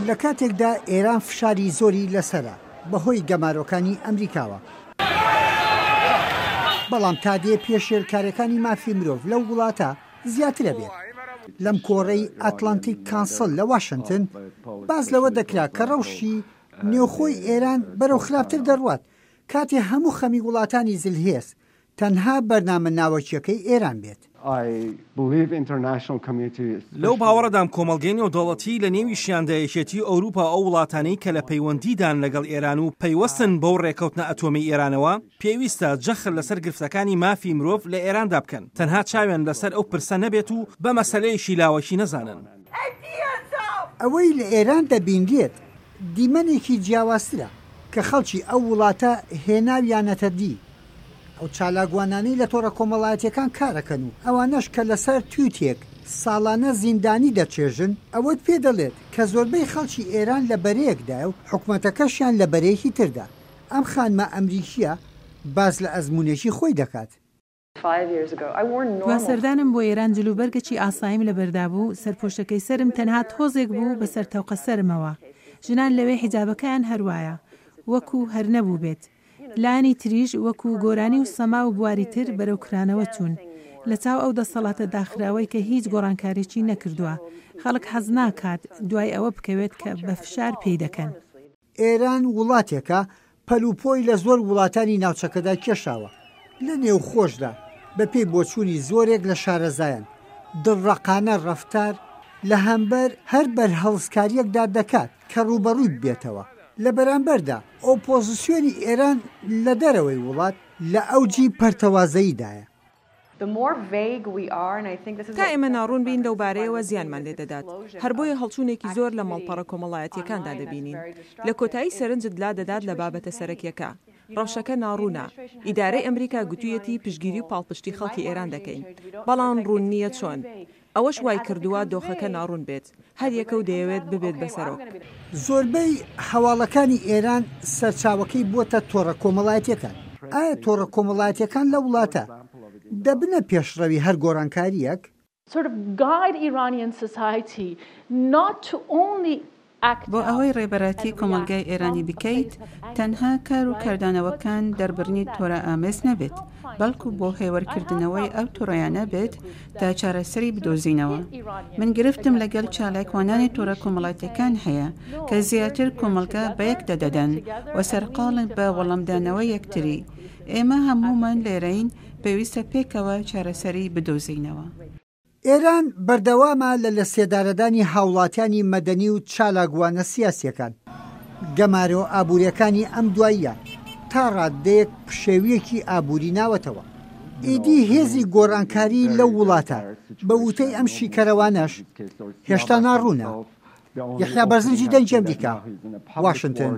لە کاتێکدا ئێران فشاری زۆری لەسەرە بەهۆی گەمارۆکانی ئەمریکاوە، بەڵام تا دێ پێشێلکاریەکانی مافی مرۆڤ لەو وڵاتە زیاترە بێت. لەم کۆڕەی ئەتلانتیک کانسڵ لە واشنتن باس لەوە دەکرا کە ڕەوشی نێوخۆی ئێران بەرەو خراپتر دەڕوات کاتێ هەموو خەمی وڵاتانی زلهێز تەنها بەرنامە ناوەکیەکەی ئێران بێت. لەو باوەڕەدام کۆمەڵگەی نێودەوڵەتی لە نێویشیاندا یەکێتی ئەوروپا و ئەو وڵاتانەی کە لە پەیوەندیدان لەگەڵ ئێران و پەیوەستن بەو ڕێکەوتنە ئەتۆمیی ئێرانەوە، پێویستە جەخت لەسەر گرفتەکانی مافی مرۆڤ لە ئێراندا بکەن، تەنها چاویان لەسەر ئەو پرسە نەبێت و بە مەسەلەیەکی لاوەکی نەزانن. ئەوەی لە ئێران دەبینرێت دیمەنێکی جیاوازترە کە خەڵکی ئەو وڵاتە هێناویانەتە دی. ئەو چالاکوانانەی لە تۆڕە کۆمەڵایەتییەکان کارەکەن و ئەوانەش کە لەسەر تویتێک ساڵانە زیندانی دەچێژن، ئەوەت پێ دەڵێت کە زۆربەی خەڵکی ئێران لە بەرەیەکدایە و حکومەتەکەشیان لە بەرەیەکی تردا. ئەم خانمە ئەمریکییە باس لە ئەزموونێکی خۆی دەکات. دوا سەردانم بۆ ئێران جلوبەرگێکی ئاساییم لەبەردا بوو، سەرپۆشەکەی سەرم تەنها تۆزێک بوو بەسەر تەوقە سەرمەوە. ژنان لەوێ حیجابەکەیان هەروایە، وەکو هەر نەبووبێت. لایەنی تریش وەکو گۆرانی و سەما و بواری تر بەرەو کرانەوە چوون. لەچاو ئەو دەسەڵاتە داخراوەی کە هیچ گۆڕانکاریی نەکردووە. خەڵک حەز ناکات دوای ئەوە بکەوێت کە بە فشار پێی دەکەن. ئێران وڵاتێکە پەلوپۆی لە زۆر وڵاتانی ناوچەکەدا کێشاوە، لە نێوخۆشدا بەپێی بۆچوونی زۆرێک لە شارەزایان، دڵڕەقانە ڕەفتار لە هەمبەر هەر بەرهەڵستکارییەکدا دەکات کە ڕووبەڕووی ببێتەوە، لە بەرامبەردا ئۆپۆزسیۆنی ئێران لە دەرەوەی وڵات لە ئەوجی پەرتەوازەییدایە. تا ئێمە ناڕوون بین لەو بارەیەوە زیانمان لێ دەدات، هەر بۆیە هەڵچوونێکی زۆر لە ماڵپەڕە کۆمەڵایەتییەکاندا دەبینین. لە کۆتایی سەرنجت لا دەدات لە بابەتە سەرەکییەکە. ڕەوشەکە ناڕوونە. ئیدارەی ئەمریکا گوتوویەتی پشتگیری و پاڵپشتی خەڵکی ئێران دەکەین، بەڵام ڕوون نییە چۆن. ئەوەش وایکردووە دۆخەکە ناڕوون بێت، هەریەکە و دەیەوێت ببێت بە سەرۆک. زۆربەی هەواڵەکانی ئێران سەرچاوەکەی بووەتە تۆڕە کۆمەڵایەتییەکان. ئایا تۆڕە کۆمەڵایەتییەکان لەو وڵاتە دەبنە پێشڕەوی هەر گۆڕانکارییەک؟ بۆ ئەوەی ڕێبەرایەتی کۆمەڵگای ئێرانی بکەیت، تەنها کار و کاردانەوەکان دەربڕینی تۆرەئامێز نەبێت، بەڵکو بۆ هێورکردنەوەی ئەو تۆڕەیانە بێت تا چارەسەری بدۆزینەوە. من گرفتم لەگەڵ چالاکوانانی تۆڕە کۆمەڵایەتیەکان هەیە کە زیاتر کۆمەڵگا بەیەکدا دەدەن و سەرقاڵن بە وەڵامدانەوەی یەکتری. ئێمە هەموومان لێرەین، پێویستە پێکەوە چارەسەری بدۆزینەوە. ئێران بەردەوامە لە لەسێدارەدانی هاوڵاتیانی مەدەنی و چالاکوانە سیاسییەکان. گەمارۆ ئابوورییەکانی ئەم دواییە تا ڕاددەیەک پشێوییەکی ئابووری ناوەتەوە. ئیدی هێزی گۆڕانکاری لەو وڵاتە بە وتەی ئەم شیکەرەوانەش هێشتا ناڕوونە. یەحیا بەرزنجی دەنگی ئەمریکا، واشنتن.